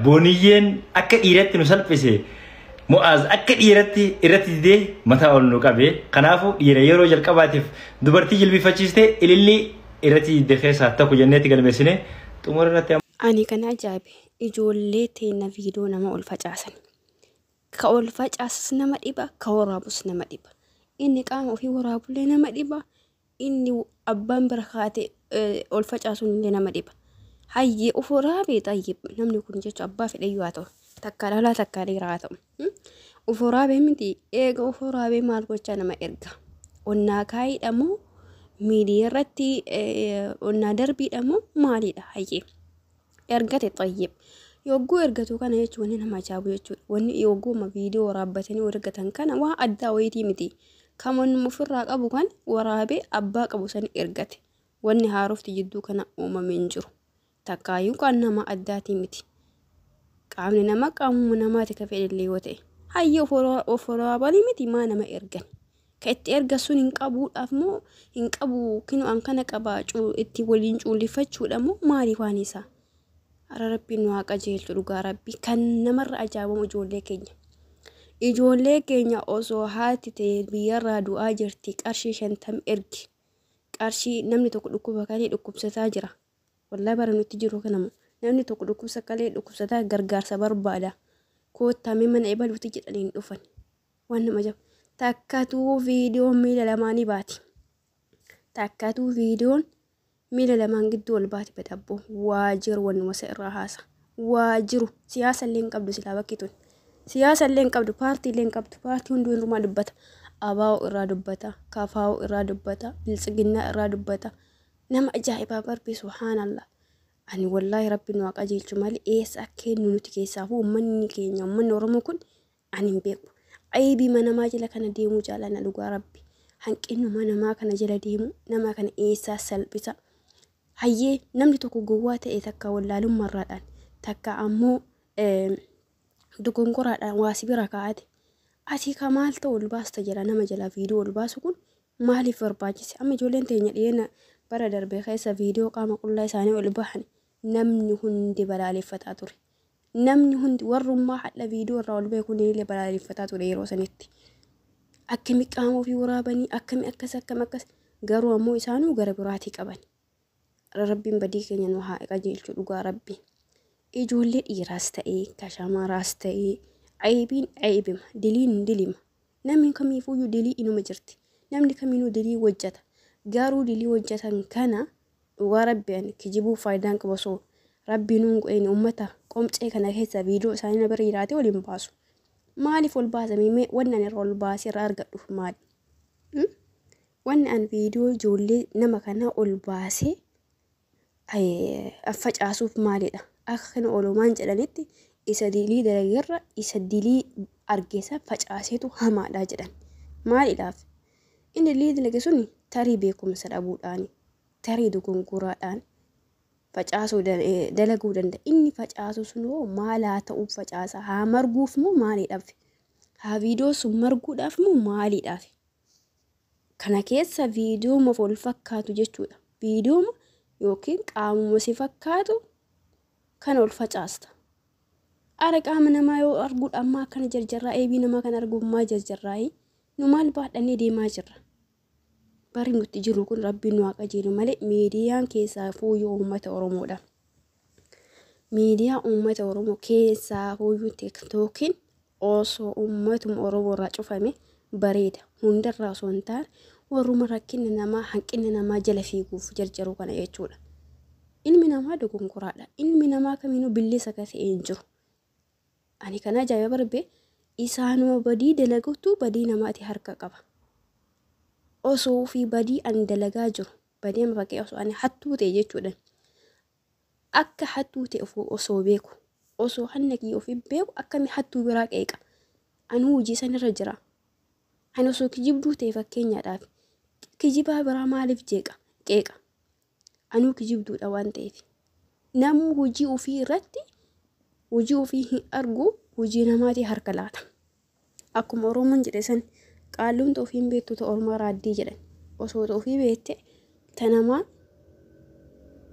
Booniyyeen akka dhiiratti nu salphise. Mu'aaz akka dhiiratti irratti didee mataa ol nu qabe. Kanaafuu dhiira yeroo jalqabaatiif dubartii jilbifachiiste ilillii irratti didde keessaa tokko jenneetti galmeessine xumura irratti. Ani kan ajaa'ibe ijoollee teenna viidiyoo nama ol facaasan. Ka ol facaasas nama dhiba, ka waraabus nama dhiba. Inni qaama ofii waraabullee nama dhiba, inni abbaan bira kaatee ol facaasuun illee nama dhiba. Hayyee of waraabee xayyib namni kun jechuun abbaa fedhayyuu haa ta'u. Takka dhalaa takka dhiiraa haa ta'u. Of waraabee miti eega of waraabee maal gochaa nama erga. Onnaa kaayiidha moo miidiyaa irratti onnaa darbiidha moo maalidha hayyee. Ergate xayyib. Yogguu ergatu kana jechuun wanni nama ajaa'ibu jechuudha. Wanni yogguu viidiyoo waraabbatanii ergatan kana waan addaa wayiitii miti. Kan wanni ofirraa qabu kan waraabee abbaa qabu san ergate. Wanni haarofti jidduu kana uumame hin jiru. Takkaayyuu kan nama addaatii miti. Qaamni namaa qaamuma namaati ka fedhellee yoo ta'e. Hayyee of waraabanii miti maa nama ergan. Ka itti erga sun hin qabuudhaaf moo hin qabu kinu an kana qaba itti waliin cuullifachuudha moo maali waan isaa. Ara rabbiin nu haa qajeelchu dhugaa rabbii kan namarra ajaa'ibamu ijoollee keenya. Ijoollee keenya osoo haati ta'e biyyarraa du'aa jirti qarshii 50 ergi. Qarshii namni tokko dhukkuba kalee dhukkubsataa jira. Wallaahi bara nutti jiru kanama namni tokko dhukkubsa kalee dhukkubsataa gargaarsa barbaada. Koottaa mee mana ebaluuti jedhanii hin dhufan. Waan nama ajaa'ibu. Takkatuu viidiyoon miila lamaanii baati. Takkatuu viidiyoon miila lamaan gidduu ol baati badabboo. Waa jiru wanni wasa irraa haasa. Waa jiru siyaasa illee hin qabdu silaa bakki tun. Siyaasa illee hin qabdu paartii illee hin qabdu paartii hunduu irrumaa dubbata. Abaa'oo irraa dubbata, Kafaa'oo irraa dubbata, Biltsiginnaa irraa dubbata. Nama ajaa'ibaa barbi subhaanallah. Ani wallaahi rabbi nu haa qajeelchu malee eessa akka inni nuti keessaafuu uummanni keenya uummanni Oromoo kun ani hin beeku. Aybii manamaa jala kana deemuu jaallanna dhugaa rabbi. Hanqinuma namaa kana jala deemu nama kana eessaa salphisa. Hayyee namni tokko gowwaa ta'e takka wallaalummaarraadhaan takka ammoo dogongoraadhaan waa si bira kaa'ate. Ati ka maal ta'u ol baasta jala nama jala viidiyoo ol baasu kun maaliif barbaachise? Amma ijoolleen teenya dhiyeena bara darbe keessa viidiyoo qaama qullaa isaanii ol bahan namni hundi balaaleffataa ture. Namni hundi warrummaa hadha viidiyoo irraa ol bahe kun illee balaaleffataa ture yeroo sanitti. Akkami qaama ofii waraabanii akkami akkas akkam akkas garuu ammoo isaanuu gara biraatii qaban. Rabbiin badii keenya nu haa qajeelchu dhugaa rabbi. Ijoollee dhiiraas ta'ee ka shamaraas ta'ee aybiin aybima diliin dilima. Namni kamiifuyyuu dilii inuma jirti. Namni kamiinuu dilii hojjeta. Garuu dilii hojjetan kana dhugaa rabbi ani kijibuu faayidaan qabu osoo rabbi nuun godheen uummata qomcee kana keessa viidiyoo isaanii na bira jiraate waliin baasu. Maaliif ol baasamee mee wanni ani irra ol baasee irraa argadhuuf maali? Wanni ani viidiyoo ijoollee nama kanaa ol baasee facaasuuf maalidha? Akka kana oolumaan jedhanitti isa dilii dalageerra isa dilii argeessa facaaseetu hamaadha jedhan. Maalidhaaf? Inni dilii dalage sun tarii beekumsa dhabuudhaan, tarii dogongoraadhaan facaasuu dalaguu danda'a. Inni facaasu sun hoo maal haa ta'uuf facaasa? Haa marguuf moo maaliidhaaf? Haa viidiyoo sun marguudhaaf moo maaliidhaaf? Kana keessa viidiyooma wal fakkaatu jechuudha. Viidiyooma yookiin qaamuma si fakkaatu kan ol facaasta. Ara qaama namaa yoo arguudha ammaa akkana jarjarraa eebii namaa kan arguuf maa jarjarraayi? Nu maal baadhannee deemaa jirra? Bari nuti jiru kun rabbiin nu haa qajeelu malee miidiyaan keessaa fuuyyuu uummata Oromoodha. Miidiyaa uummata Oromoo keessaa fuuyyuu TikTokiin osoo uummatuma Oromoo irraa cufame bareeda. Hundarraa osoo hin taane warruma rakkina namaa hanqina namaa jala fiiguuf jarjaruu kana jechuudha. Ilmi namaa dogongoraadha. Ilmi namaa kamiinuu bilisa akka ta'e hin jiru. Ani kana ajaa'iba barbe isaanuma badii dalagutu badii namaati harka qaba. Osoo ofii badii ani dalagaa jiru badii amma fakkii osoo ani hattuu ta'e jechuudha. Akka hattuu ta'e osoo beeku osoo hanna kiyya ofii beeku akkami hattuu biraa qeeqa. Ani hojii sanirra jira. Ani osoo kijibduu ta'e fakkeenyaadhaaf kijibaa biraa maaliif jeeqa qeeqa. Anuu kijibduudha waan ta'eef. Namni hojii ofii irratti hojii ofii hin argu hojii namaatii harka laata. Akkuma Oromoon jedhe san qaalluun ofii hin beektu ta ormaa raaddii jedhan. Osoo ta ofii beekte ta namaa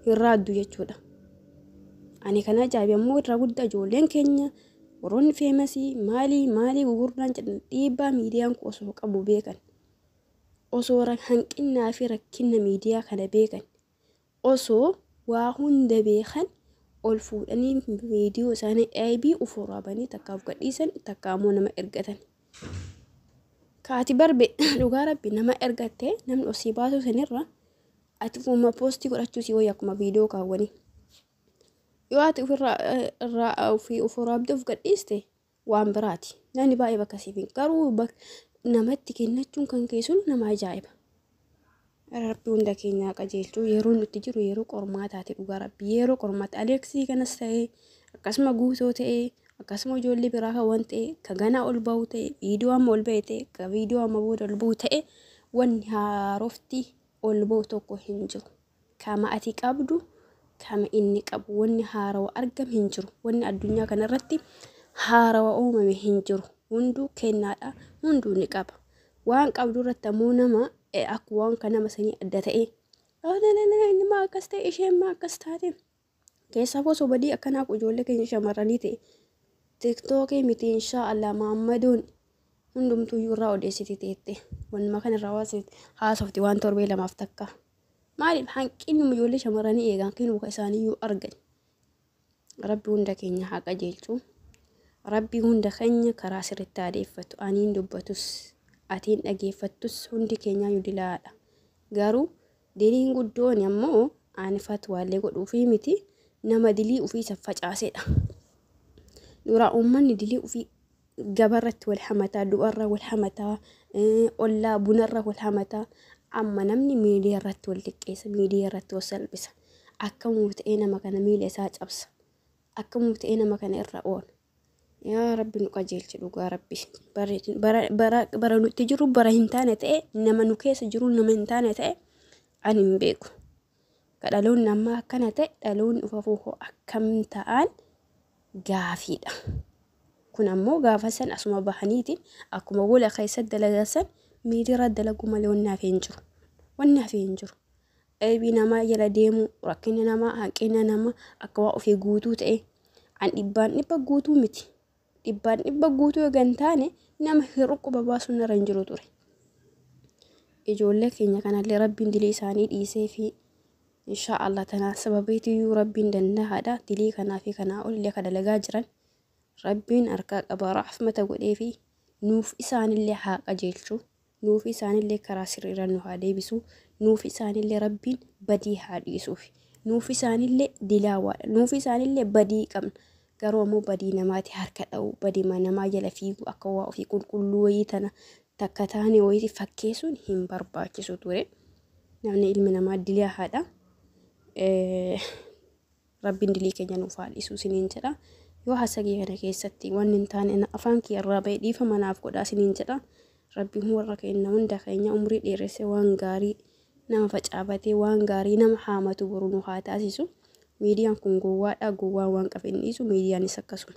hin raaddu jechuudha. Ani kana ajaa'ibe ammoo irraa guddaa ijoolleen keenya warroonni feemasii maalii maalii gugurdaan jedhan dhiibbaa miidiyaan kun osoo qabu beekan. Osoo hanqinnaa fi rakkina miidiyaa kana beekan. Osoo waa hunda beekan ol fuudhanii viidiyoo isaanii aybii uf waraabanii takkaaf gadhiisan takka ammoo nama ergatan. Kaati barbe dhugaa rabbi nama ergattee namni osii baasuu sanirra ati ufuma poostii godhachuu si wayya akkuma viidiyoo kaawwanii. Yoo ati ofirraa irraa ofii of waraabdee of gadhiiste waan biraati. Namni baay'ee bakka siif hin garuu namatti kennachuun kan keessun nama ajaa'iba. Rabbi hunda keenyaa qajeelchuu yeroo nuti jiru yeroo qormaataati dhugaa rabbi yeroo qormaata Aleeksii kanas ta'ee akkasuma guutoo ta'ee akkasuma ijoollee biraa kan waan ta'e ka ganaa ol ba'u ta'e viidiyoo amma ol ba'e ta'e ka viidiyoo amma booda ol ba'u ta'e wanni haarofti ol ba'u tokko hin jiru. Kama ati qabdu kama inni qabu wanni haarawa argame hin jiru. Wanni addunyaa kanarratti haarawa uumame hin jiru. Hunduu kennaadha. Hunduu ni qaba. Waan qabdu irratti ammoo nama akka waan kan nama sanii adda ta'e. Inni maa akkas ta'e isheen maa akkas taate. Keessaa osoo badii akkanaa ijoollee keenya shamarranii ta'e. Tiktookii miti inshaa Allah Maammadoon hundumtuyyuu irraa odeessiti teette. Wanuma kana irraa haasofti waan torbee lamaaf takka. Maaliif hanqinuma ijoollee shamarranii eegan hanqinuma isaaniiyyuu argan. Rabbi hunda keenya haa qajeelchu. Rabbi hunda keenya karaa sirriitti haa deeffatu. Aniin dubbatus atiin dhageeffattus hundi keenyaa dilaadha. Garuu diliin guddoon ammoo ani fatwaallee godhuufii miti nama dilii ofii isa facaasedha. Dura uummanni dilii ofii gabarratti wal hamataa, du'arra wal hamataa, ollaa bunarra wal hamataa. Amma namni miidiyaa irratti wal xiqqeessa, miidiyaa irratti wal salphisa. Akkamuu ta'ee nama kana miila isaa cabsa. Akkamuu ta'ee nama kana irra oola. Yaa Rabbi nu qajeelchi dhugaa Rabbi. Bara nutti jiru bara hin taane ta'e nama nu keessa jiru nama hin taane ta'e ani hin beeku. Ka dhaloonni ammaa akkana ta'e dhaloonni ufafuu hoo akkam ta'an gaafiidha. Kun ammoo gaafa san asuma bahaniitiin akkuma gola keessatti dalagan san miidiyaa dalaguu malee wanni hafee hin jiru. Wanni hafee hin jiru. Aybii namaa jala deemuu, rakkina namaa, hanqina namaa akka waa ofii guutuu ta'e. An dhibbaan dhibba guutuu miti. Dhibbaan dhibba guutuu eega hin taane nama hir'uu quba baasuun irra hin jiru ture. Ijoollee keenya kanallee rabbiin dilii isaanii dhiisee fi inshaa Allah tanaan sababeetiyyuu rabbiin danda'aadha. Dilii kanaa fi kanaa olillee ka dalagaa jiran rabbiin harkaa qaba rahmata godhee fi nuuf isaanillee haa qajeelchu. Nuuf isaanillee karaa sirriirra nu haa deebisu. Nuuf isaanillee rabbiin badii haa dhiisuuf. Nuuf isaanillee dilaawaadha. Nuuf isaanillee badii qabna. Garuu ammoo badii namaati harka dha'u, badii namaa jala fiigu akka waa ofii qulqulluu wayii tana takka taane wayii fakkeessuun hin barbaachisu ture. Namni ilmi namaa dilaahaadha. Rabbiin dilii keenya nuuf haa dhiisu isiniin jedha. Yoo haasagee kana keessatti wanni hin taane afaan kiyya irraa ba'e dhiifama naaf godhaa isiniin jedha. Rabbiin warra keenya hunda keenya umrii dheeresse waan gaarii nama facaafatee waan gaarii nama haamatu boru nu haa taasisu. Miidiyaan kun gowwaadha. Gowwaan waan qabe hin dhiisu. Miidiyaanis akkasuma.